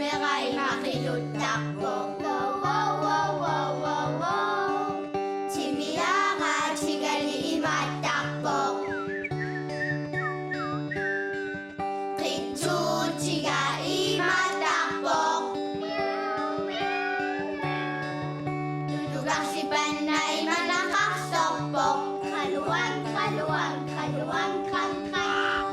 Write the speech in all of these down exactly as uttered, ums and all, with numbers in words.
Qeqqanera imaqiluttarpoq. Wow, wow, wow, wow, wow, wow. Timiaraatigali imaattarpoq. Qitsuutiga imaattarpoq. Tutukarsipanna imanaqarsorpoq. Qaluang, qaluang, qaluang, qang, qang.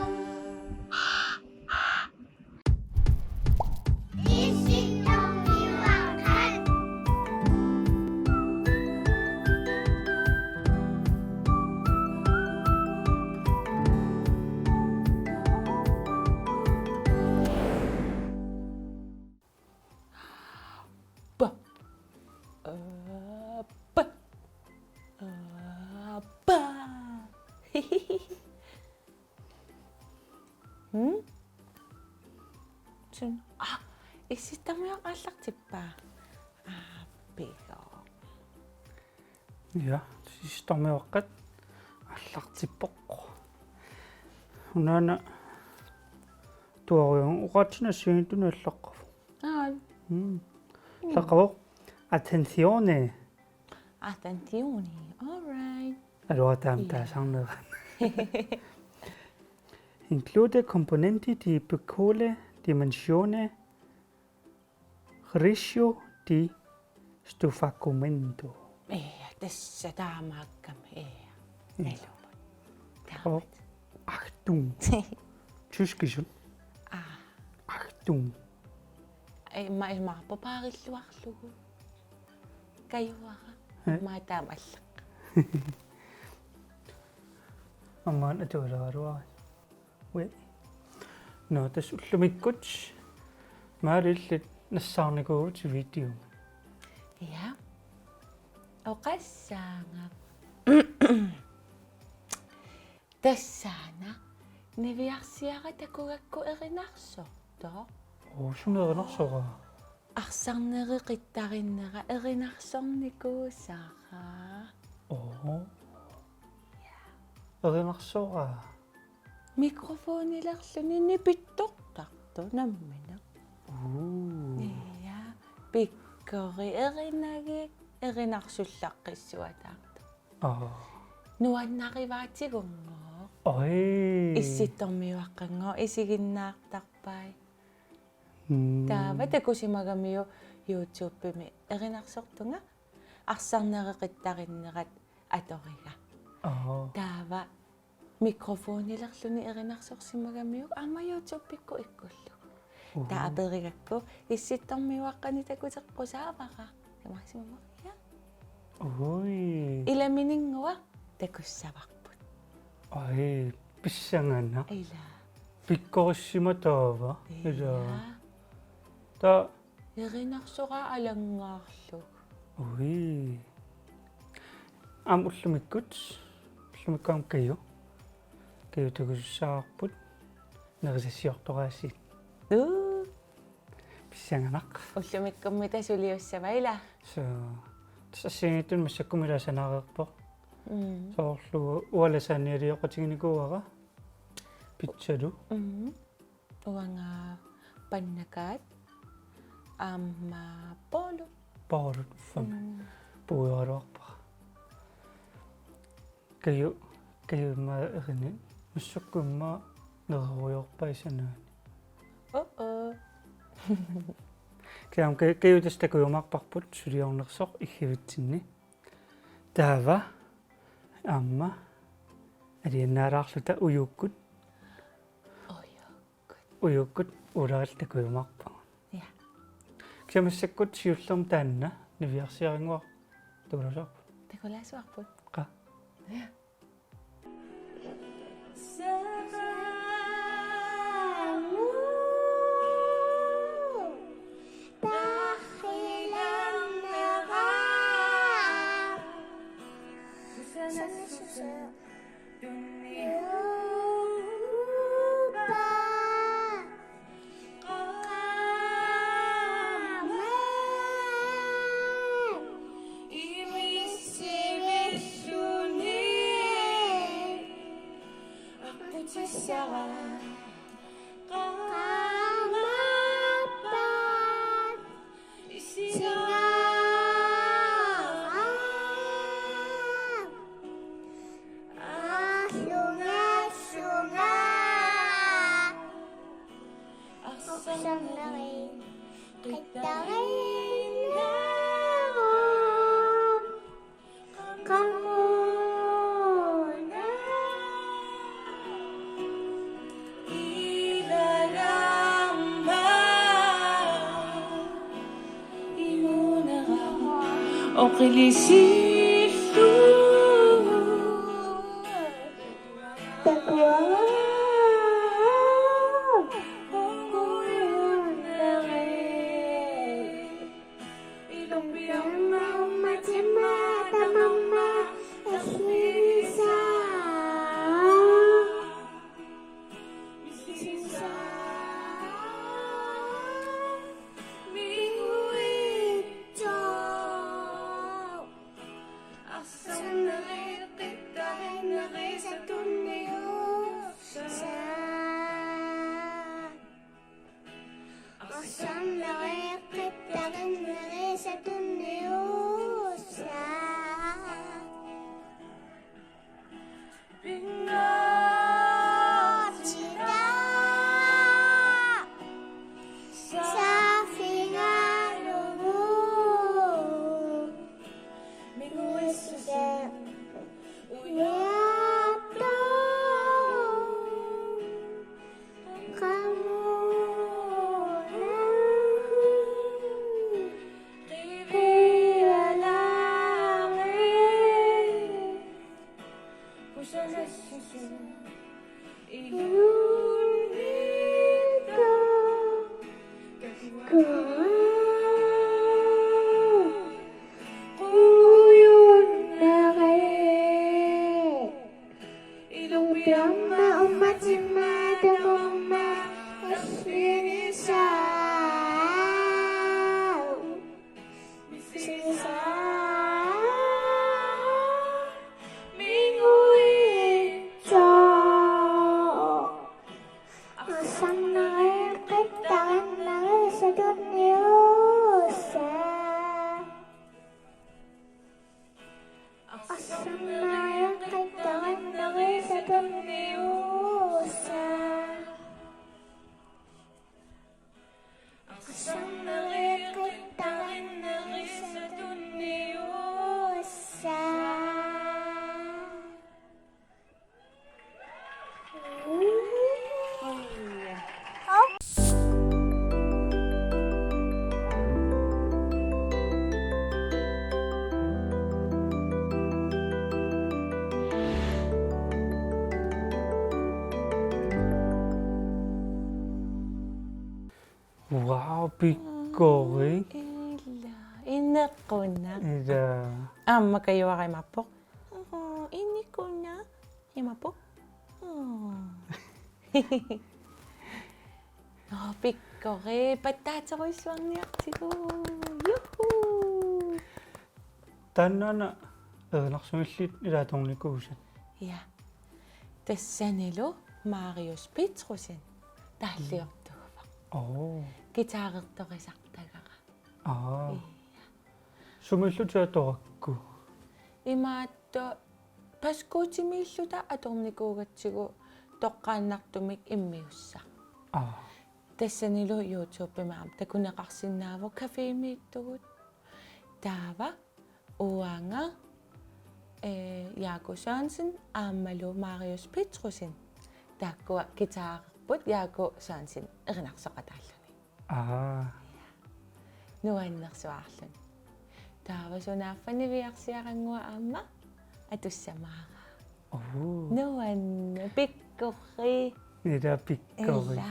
Ba. Ba. Ba. Hmm? Sun. Ah, issittarmiuaqqat aallartippaa. Aa, pigo. Ja, issittarmiuaqqat aallartippoq. Unaana tuaruan oqaatsinassuinittunallaqqavu. Aa. Mm. Laqqavoq. Attenzione. Attenzione. All right. Allora, tam, ja, taasarnera. Include componenti di piccole dimensione, ratio di stufacamento. Ee, tassa taamaakkami, ee. Ja. Naluput. Oh, taamak. Achtung. Tyskisut. Aa. Achtung. Ee, ma-, ima paarilluarlugu. Kajuara. Ee. Maa taama allaq. Aamma atualeraluarisi. Ui. Nå, tassa ullumikkut Maali illit nassaarnikuuvutit videomi. Ja. Oqassaanga. Tassaana niviarsiara takugakku erinarsortoq. Oo, suna erinarsoraa? Arsarnereqittarinnera erinarsornikuusara. Oo. Erinarsoraa. Mikrofonilerluni nipittortartoq nammineq. Oo. Ja, pikkori erinagik erinarsullaqqissuataartoq. Oo. Nuannarivaatigunngooq. Oi. Issittormiuaqqanngooq isiginnaartarpai. Mm. Taava takusimagamiuk YouTubemi erinarsortunga arsarnereqittarinnerat atoriga. Oo. Taava mikrofonilerluni erinarsorsimagamiuk aamma YouTubekkut ikkullugu. Uhu. Taava aperigakku issittormiuaqqani takuteqqusaavara. Tamaksimavoq, ja. Ui. Ilamininngua takussavarput. Ai, pissanganaq. Ila. Pikkorissimataava. Ila. Ila. Taava erinarsoraa alanngaarlugu. Ui. Aamma ullumikkut, ullumikkut aamma Kaju. Kaju takusussavarput. Nerisassiortoraasiit. Uu. Pissanganaq. Ullumikkummi tassa suliussava ila. Suu. Tassa assigiinngitsunik massakkummi ila sanaareerpoq. Mm. Soorlu uanga lasagneliortiginikuuara. Pizzalu. Mm. Uanga pannakaat aamma boolu. Boolu, uffami. Mm. Puujoraluarpara. Kaju, Kaju immaqa erinit. Massakkut immaqa nererujoorpai sanaani. Oh, oh. Kiam Ka-, Kaju tassa takujumaarparput suliornersoq iggivitsinni. Taava aamma alianaalaarluta ujukkut. Ujukkut. Ujukkut uulaarluta takujumaarpagut. Ja. Kisianni massakkut siullermik taanna niviarsiarinnguaq takulaassavarput. Takulaassavarput. Qaa. Ja. Arsamneri qittarinnaagu. Qamuna. Oqilisillu. Takuara. Ilumpi amma ummatimma tamarmi aslisaa. Sisaa. Minguitsoq. Arsamneri qittarinneri satunniussaat. Arsamneri qittarinneri satunniussaat. Pingaartitaa. Saaffigalugu. Minguissuseq. Ujaattoq. Ilumpi amma ummatimma tamarmi aslisaa. Sisaa. Minguitsoq. Arsamneri qittarinneri satunniussaat. Arsamneri qittarinneri satunniussaat. Arsamneri qittarinneri satunniussaat. Wow, pikkorik. Ila, inequnaq. Ila. Aamma Kajuara imaappoq. Oo, inequnaq. Imaappoq. Oo. Oo, pikkorik. Pattaaterujussuarniartigu. Juhu. Taannaana erinarsuillit ilaatornikuusat. Ja. Tassanilu Marius Petrussen taalliortuuvoq. Oo. Guitarertorisartagara. Aa. Ja. Sumillutit atorakku? Imaattoq Pascuccimiilluta atornikuugatsigu toqqaannartumik immiussaq. Aa. Tassanilu YouTubemi aamma takuneqarsinnaavoq, cafémiittugut. Taava uanga, eh, Jaaku Sørensen aammalu Marius Petrussen. Taakkua guitarerput, Jaaku Sørensen erinarsoqataalluni. Aa. Nuannersuarluni. Taava sunaaffa niviarsiarannguaq aamma atussamaara. Oo. Nuann-, pikkorik. Ila pikkorik. Ila.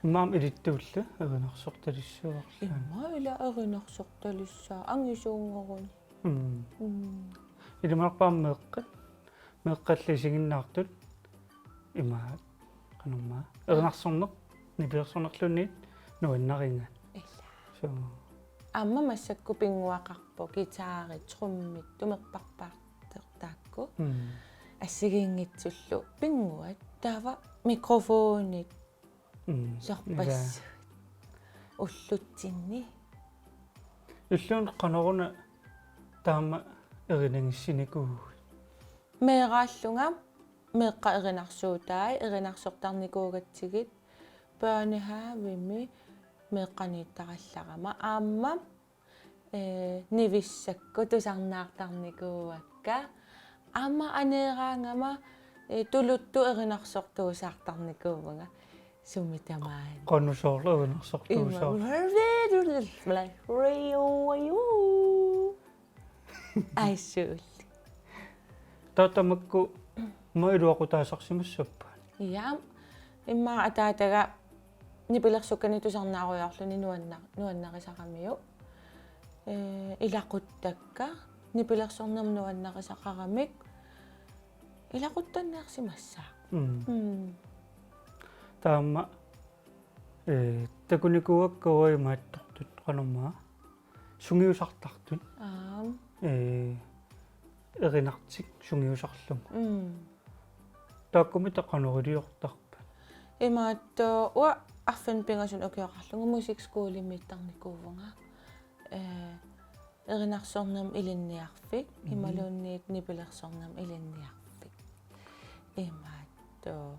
Immaqa ilittuulluni erinarsortalissavarsi. Immaqa ila erinarsortalissaa angisuunngoruni. Mm. Mm. Ilimanarpoq meeqqat. Meeqqallu isiginnaartut. Immaqa qanormaa. Erinarsorneq, nipilersornerluunniit nuannarigaat. Ila. Suu. Aamma massakkut pinnguaqarpoq guitari, trommit, tumerparpaartoq taakku. Mm. Assigiinngitsullu pinnguat, taava mikrofonit. Mm. Sorpassuit. Ila. Ullutsinni. Illuun qanoruna taama erinagissinikuuit? Meeraallunga meeqqat erinarsuutai, erinarsortarnikuugatsigit, børnehavemi, meeqqaniittarallarama aamma, ee, nivissakkut tusarnaartarnikuuakka. Aamma aneeraangama, ee, tuluttut erinarsortuusaartarnikuuvunga. Sumi tamaani. Qanoq soorlu erinarsortuusaar. Ima. Aissuulli. Taava tamakku aamma iluaqutaasarsimassappat? Ja, immaqa ataataga nipilersukkanik tusarnaarujoorluni nuanna-, nuannarisaramiuk. Ee, ilaquttakka, nipilersornermut nuannarisaqaramik, ilaquttanniarsimassaaq. Mm. Mm. Taava aamma, ee, takunikuuakka uagut imaattortut qanormaa sungiusartartut. Aam. Ee, erinartik sungiusarlugit. Mm. Taakkununnga qanoq iliortarpat? Imaattoq uanga arfineq-pingasunut ukioqarlunga musikskolimmiittarnikuuvunga. Ee, erinarsornermut ilinniarfik, mm, imaluunniit nipilersornermut ilinniarfik. Imaattoq.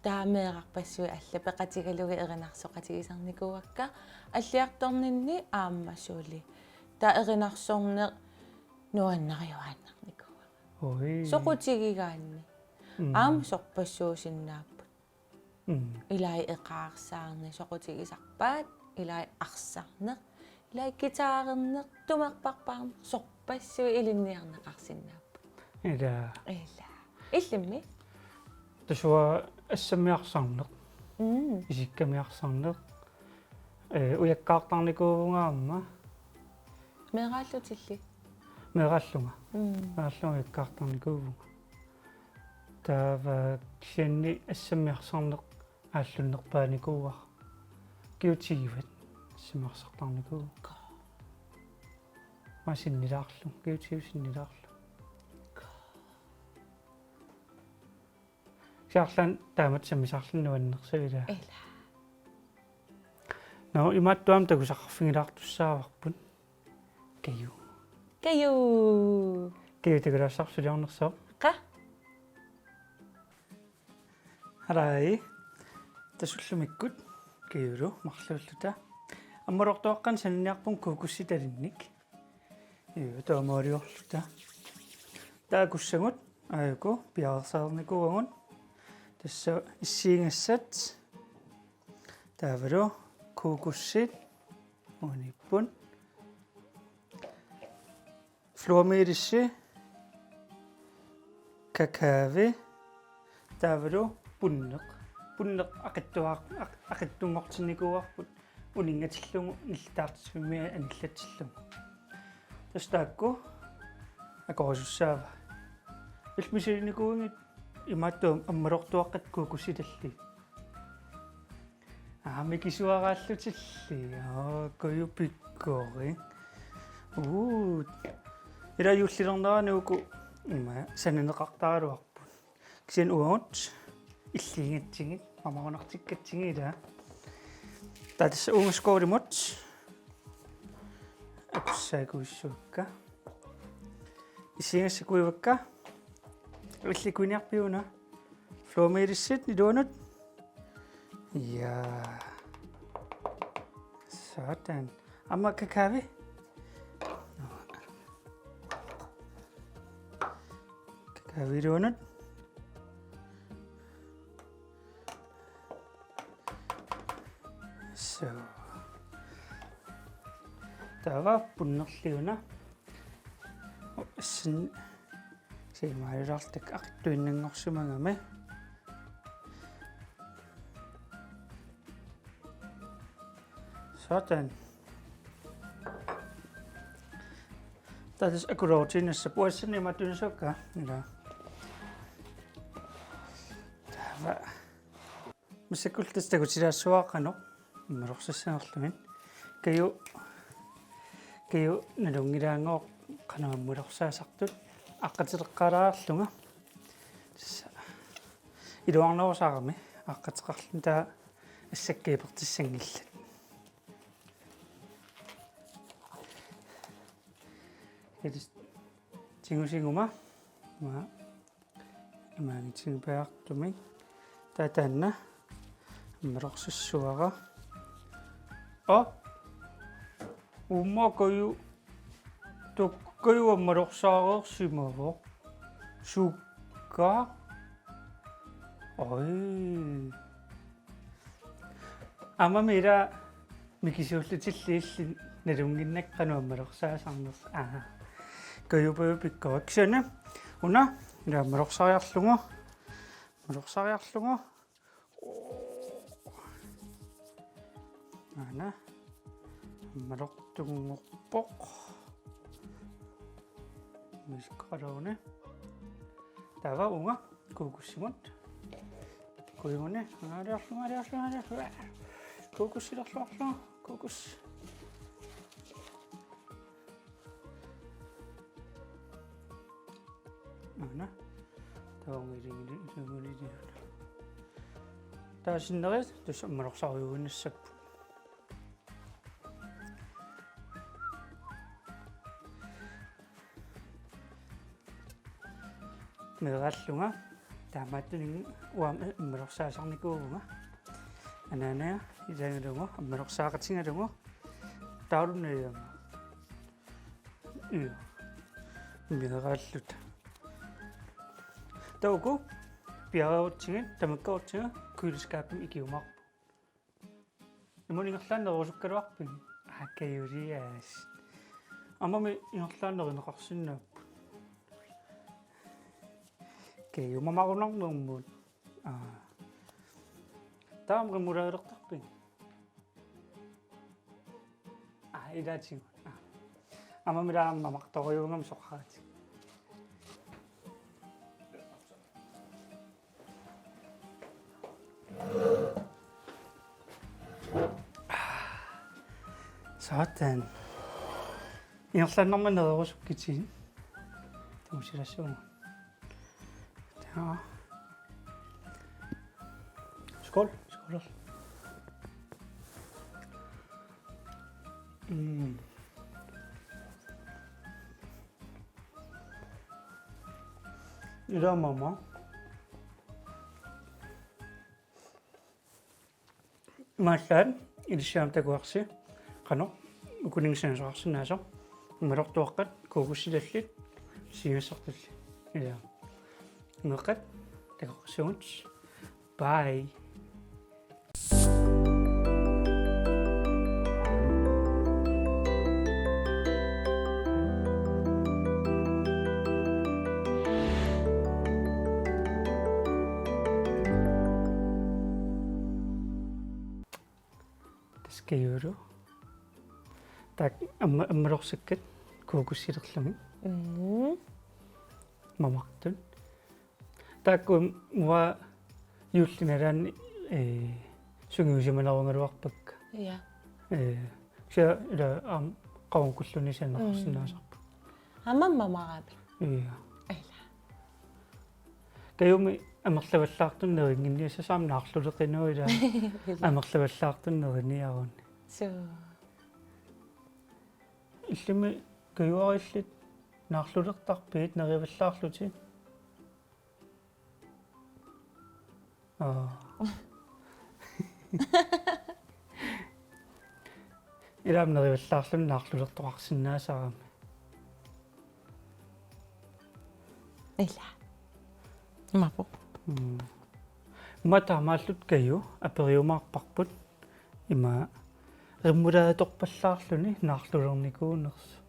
Taava meerarpassuit allat peqatigalugit erinarsoqatigisarnikuuakka, alliartorninni aamma suli. Taava erinarsorneq nuannariuaannarnikuuara. Oi. Soqutigigaanni. Mm. Aamma sorpassuusinnaapput. Mm. Ilai eqaarsaarneq soqutigisarpaat, ilai arsarneq, ilai guitarerneq, tumerparpaarneq, sorpassuit ilinniarneqarsinnaapput. Ila. Ila. Illimmi? Tassa uanga assammiarsarneq. Mm. Isikkamiarsarneq. Ee, ujakkaartarnikuuvunga aamma. Meeraallutilli? Meeraallunga. Mm. Meeraallunga ujakkaartarnikuuvunga. Taava kisianni assammiarsarneq aallunnerpaanikuuara. Ukiut tiguat assammiarsartarnikuuvunga. Aamma sinnilaarlunga, ukiut tiguat sinnilaarlunga. Kisianni taamatut sammisarluni nuannersuuvoq ilaa. Ila. Nå, imaattuami takusaqarfigilaartussaavarput. Kaju. Kaju. Kaju takulaassavarsi suliornersoq. Qaa? Halai. Tassa ullumikkut Kajulu marluulluta. Ammalortuaqqanik sananiarpunga kokositalinnik. Io, taamaaliorluta. Taava kussagut aajuku piareersarnikuuagut. Tassa issiingassat. Taavalu kokosit. Uaniipput. Flormelissi. Kakaavi. Taavalu punneq. Punneq aqitsuar-, aq-, aqitsunngortinnikuuarput uninngatillugu nillitaartitsivimmik anillatsillugu. Tassa taakku akorusussaavai. Illit misilinikuuigit imaattoq ammalortuaqqat kokositallit? Aa, mikisuaraallutilli. Aa, Kaju pikkori. Uu. Ila juullilernerani uku ima sananeqartaraluarput. Kisianni uagut illiigatsigit, mamarunartikkatsigit ilaa. Taava tassa uunga skålimut. Akussaakuissavakka. Issiingassat kuivakka. Illit kuiniarpit una? Flormelissit iluanut. Ja. Sådan. Aamma kakaavi. Kakaavi iluanut. Så. Taava punnerli una. Sin-, siimaalillartik aqitsuinnanngorsimagami. Sådan. Taava tassa akuloorutiinnassappat uassani imaattunissaakka. Ila. Taava. Massakkullu tassa takutilaassuaqaaq qanoq ammalorsassaanerlugit. Kaju, Kaju nalunngilaanngooq qanoq ammalorsaasartut. Aaqqatileqqaalaarlunga. Tassa iluarnerusarami aaqqateqarluni taava assakka ipertissanngillat. Ila tigusiguma. Maa. Imaanngitsuugaluartumik. Taava taanna. Ammalorsassavara. Aa. Uummaa Kaju, Kaju ammalorsaarsimavoq. Sukka. Oj. Aamma ila mikisuullutillu illit nalunnginnakku qanoq ammalorsaasarnersoq. Aha. Kaju Paju pikkorik. Kisianni una ila ammalorsaariarlugu. Ammalorsaariarlugu. Aana. Ammalortunngorpoq. Miskaraluunniit. Taava uunga kokossimut. Kujuni. Aaliorlu, aaliorlu, aaliorlu. Kokossilerluarlu. Kokos. Aana. Taava uunga ilingili, ilingili. Taava sinneri tassa ammalorsaariuinnassapput. Meeraallunga. Taamaattunik uanga ammalorsaasarnikuuvunga. Anaana ilagilugu, ammalorsaaqatigalugu. Taarunnaajama. Io. Meeraalluta. Taava uku piareerutsigit, tamakkerutsigit, køleskabimi ikiumaarput. Imaluunniit ingerlaannaq nererusukkaluarpigit? Aa, Kajuliaas. Aammami ingerlaannaq nerineqarsinnaapput. Kaju mamarunarnermut. Aa. Taava remouladelertarpigit? Aa, ilaatigut. Aa. Aammami ila mamartorujuugami soqaratik. Sådan. Ingerlaannarmik nererusukkitsigut. Tumusilaassuunga. Ja. Skål. Skål. Mm. Ila mama. Imaallaat ilissinnut takuarsi qanoq ukuninnga sanasaqarsinnaasoq. Ammalortuaqqat kokossilallit siuassartallit. Ila. Meeqqat takoqqissuugut. Bye. Tassa Kajulu. Taakku amma-, ammalorsakkat kokossilerlugit. Mm. Mamartut. Taakku uanga juullip nalaani, ee, sungiusimanerugaluarpakka. Ja. Ee, kisianni ila aamma qavunga kullunni sanneqarsinnaasarput. Mm. Aamma mamaraapit? Ja. Ila. Kajumi amerlavallaartunik nerinnginniassasoq aamma naarluleqinuuvoq ila. Ila. Amerlavallaartunik neriniaruni. Suu. Illimmi Kajuarillit naarlulertarpit nerivallaarlutit? Aa. Ila aamma nerivallaarluni naarlulertoqarsinnaasarami. Ila. Imaappoq. Mm. Ima taamaalluta Kaju aperiumaarparput. Ima remouladetorpallaarluni naarlulernikuunersoq.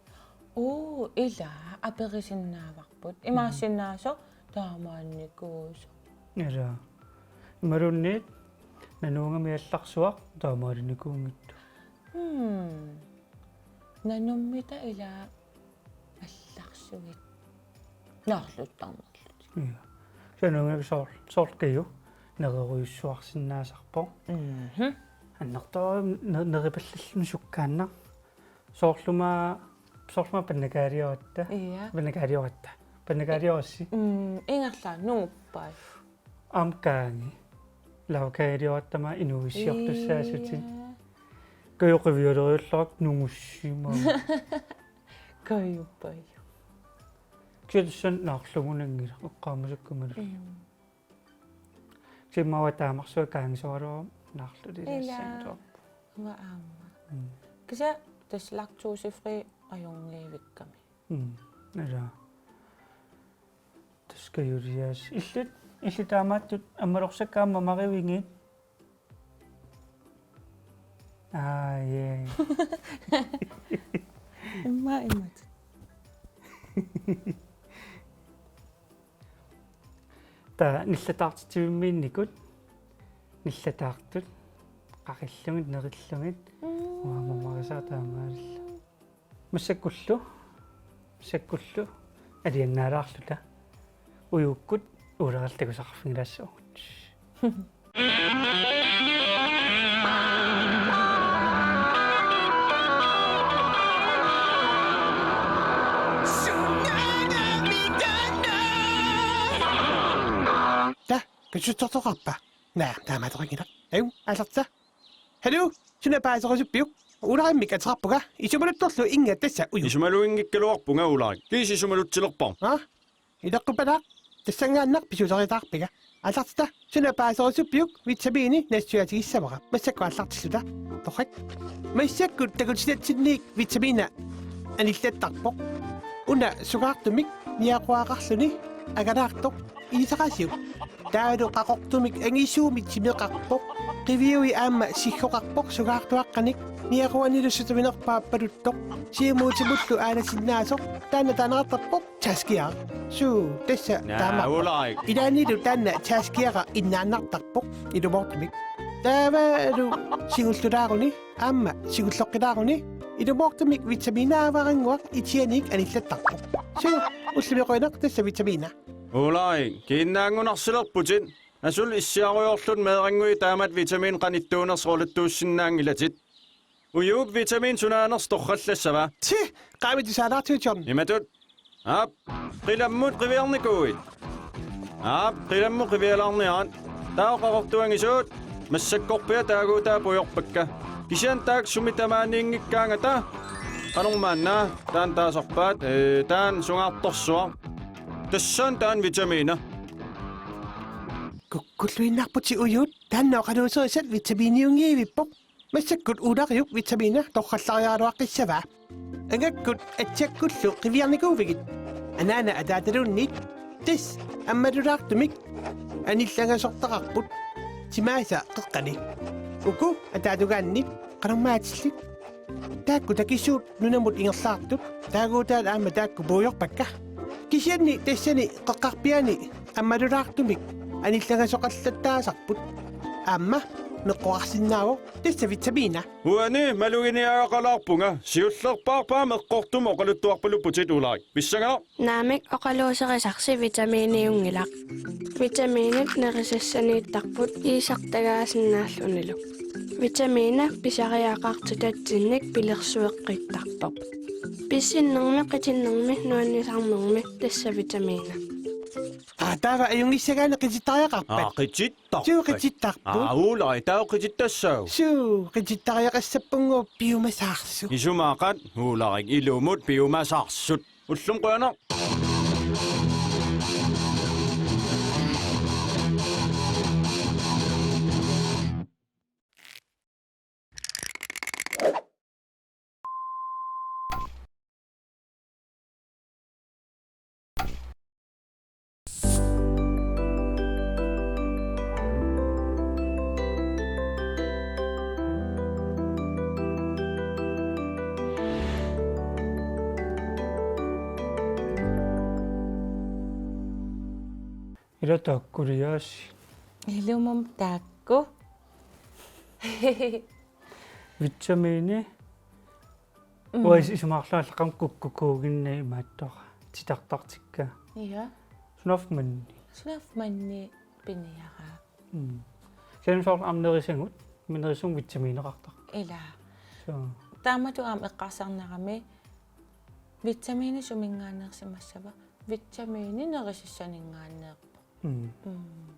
Uu, ila aperisinnaavarput. Imaassinnaavoq taamaannikuusoq. Ila. Imaluunniit nanuugami allarsuaq taamaalinnikuunngitsoq. Hmm. Nanummita ila allarsugit. Naarluttarnerlutik. Ja. Kisianni uunga soor-, soorlu Kaju nererujussuarsinnaasarpoq. Mhm. Annertooq ne-, neripallalluni sukkaannaq. Soorlumi, soorlumi pannakaaliaratta. Ja. Pannakaaliaratta. Pannakaaliarassi. Mm, ingerlaannaq nunguppai. Aamma kaangi. Lavkaaliaratta aamma inuuissiortussaassutit. Ja. Kaju qivialeriallarakku nungussimasoq. Kaju Paju. Kisianni tassani naarlugunanngilaq eqqaamasakka imaluunniit. Mm. Kisianni uanga taamarsuaq kaangisoraluaruma naarlulilaassanngilaq. Ila. Uanga aamma. Mm. Kisianni tassa laktosefri ajornivikkami. Mm. Ila. Taskajulias. Illit, illit taamaattut ammalorsakka aamma marivigit. Aa, yeah. Imma imat. Taava nillataartitsivimmiinnikut, nillataartut, qaqillugit, nerillugit, mm, uanga mamarisaa taamaalillugu. Massakkullu, massakkullu, aliannaalaarluta, ujukkut, Ularilu takusaqarfigilaassaagut. Ta, katsuttortoqarpa? Naa, taamaattoqanngilaq. Aju, aallarta. Hallo, suna paaserusuppiuk? Ularimmik ateqarpunga, isumaluttorlu inga tassa uju. Isumaluinngikkaluarpunga Ulari. Kiisa isumalutsilerpa? Aa? Ileqqupalaaq, tassanngaannaq pisuuleritaarpiga. Aallartita, suna paaserusuppiuk, vitamini nassuiaatigissavara. Massakkut aallartilluta. Torrak. Massakkut takutitatsinniik vitamina anillattarpoq. Una sungaartumik niaquaqarluni angalaartoq ilisaqaasiuk. Taavalu qaqortumik angisuumik timeqarpoq. Qiviui aamma siggoqarpoq sungaartuaqqanik. Niaquanilu sutaminerpaapaluttoq. Siumuutimullu aalasinnaasoq. Taanna taaneqartarpoq taaskiara. Suu, tassa. Naa, taama. Ulai. Ilaannilu taanna taaskiara innaannartarpoq ilumoortumik. Taavalu singullulaaruni, aamma singulloqqilaaruni, ilumoortumik vitamiinaavarannguaq itianiik anillattarpoq. Suu, ullumi qujanaq tassa vitamiina. Ulai, kiinnaanngunarsilerputit, asuli issiarujoorlutit meerannguit taamatut vitamiinit qanittuunersoq oqaluttuussinnaanngilatit. Ujuup vitamiinit sunaanersoq torrallassava? Ti, qaami tusaalaartigut John. Imatut. Aap, qilammut qiviarnikuuit. Aap, qilammut qivialaarniarit. Taava qaqortuangisuut. Massakkorpiaq taaguutaa pujorpakka. Kisianni taakku sumi tamaaniinngikkaangata. Qanormaanna, taanna taasarpaat, ee, taanna sungaartorsuaq. Tassani taanna vitamiina. Kukkulluinnarputit ujuut, taanna oqaluuserisat vitamiiniunngivippoq. Massakkut Ulariup vitamiina torrallariaraluaqqissavaa. Angakkut atsakkullu qiviarnikuuvigit. Anaana ataataluunniit. Tassa ammalulaartumik anillangasortaqarput. Timaasa qeqqani. Uku ataatugaanni qanormaatillit. Taakku takisuut nunamut ingerlaartut. Taaguutaat aamma taakku puujorpakka. Kisianni tassani qeqqarpiaani ammalulaartumik anillangasoqallattaasarput. Aamma meqqoqarsinnaavoq tassa vitamiina. Uani maluginiagaqalaarpunga, siullerpaarpaa meqqortumut oqaluttuarpalupputit Ulai. Pissanganaq. Naamik, oqaluuserisarsi vitamiiniunngilaq. Vitamiinit nerisassaniittarput iisartagaasinnaallunilu. Vitamiina pisariaqartitatsinnik pilersueqqittarpoq. Pissinnermi, qitinnermi, nuannisarnermi tassa vitamiina. Aa, taava ajunngissagaanni qitittariaqarpat? Aa, qitittarpat. Suu, qitittarput. Aa, Ulai, taava qitittassaaq. Suu, qitsittariaqassappunngooq piumasaarsut. Isumaqat, Ulai, ilumut piumasuussut. Ullumi qujanaq. Ila taakkuliaasi. Ilumut taakku. Vitamiini. Mm. Uanga isumaqarlunga allaqqammat kukkukuuginnaq imaattoq titartartikka. Ja. Sunaaffa manna. Sunaaffa manna piniaraa. Mm. Kisianni soorlu aamma nerisagut, nerisagut vitamiineqartarput. Ila. Suu. Taamatut aamma eqqarsarnerami vitamiini suminngaanneersimassava? Vitamiini nerisassaninngaanneerpoq. Mm. Mm.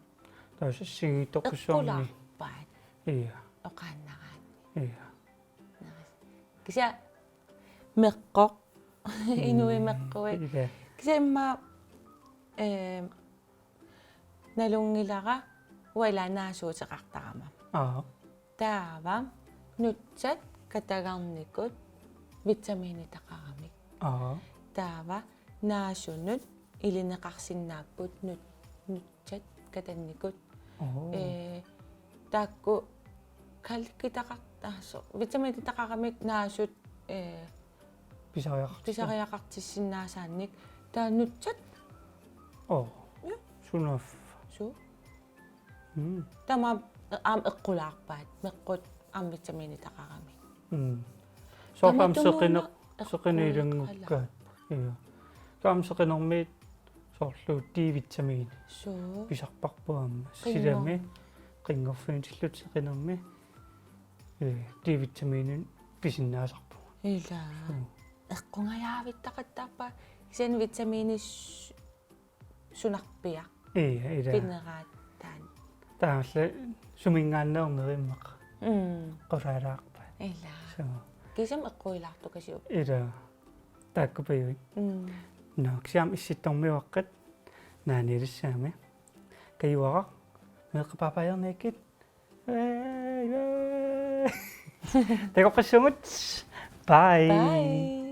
Taava siggittoqqussooq. Eqqulaarpaat. Ja. Oqaannaraanni. Ja. Kisianni meqqoq. Mm. Inuit meqquit. Ja. Kisianni immaqa, eh, nalunngilara uanga naasuuteqartarama. Aa. Taava nutsat katagarnikut vitamiinitaqaramik. Aa. Taava naasunut ilineqarsinnaapput nut-, nutsat katannikut. Oo. Ee, taakku kalkitaqar-, taaso, vitamiinitaqaramik naasut, ee, Pisariaqartut. Pisariaqartissinnaasaannik. Taava nutsat. Oo. Ja. Sunaaffa. Suu. Mm. Taama aamma eqqulaarpaat. Meqqut aamma vitamiinitaqaramik. Mm. Soorlu aamma tamatumuuna seqineq-, seqinerilanngukkaat. Eqqulaarput. Ja. Soorlu aamma seqinermiit soorlu D-vitamiini. Suu. Pisarparput aamma. Qinngor-, silami qinngorfiutillutik seqinermi. Ee, D-vitamiinit pisinnaasarpugut. Ilaa. Suu. Eqqungajaavittaqattaarpaa. Kisianni vitamiinit s-, sunarpiaq. Ee, ilaa. Pineraat taanna. Taavalu suminngaanneerneq immaqa. Mm. Qulaalaarpaat. Ilaa. Suu. Kisianni eqquilaartukasiuk. Ilaa. Taakkupajuit. Mm. Nå, kisianni Issittormiuaqqat naanialissaami. Kajuaraq. Meeqqat paapaajarniakkit. Ee, ee. Takoqqissuugut. Bye. Bye.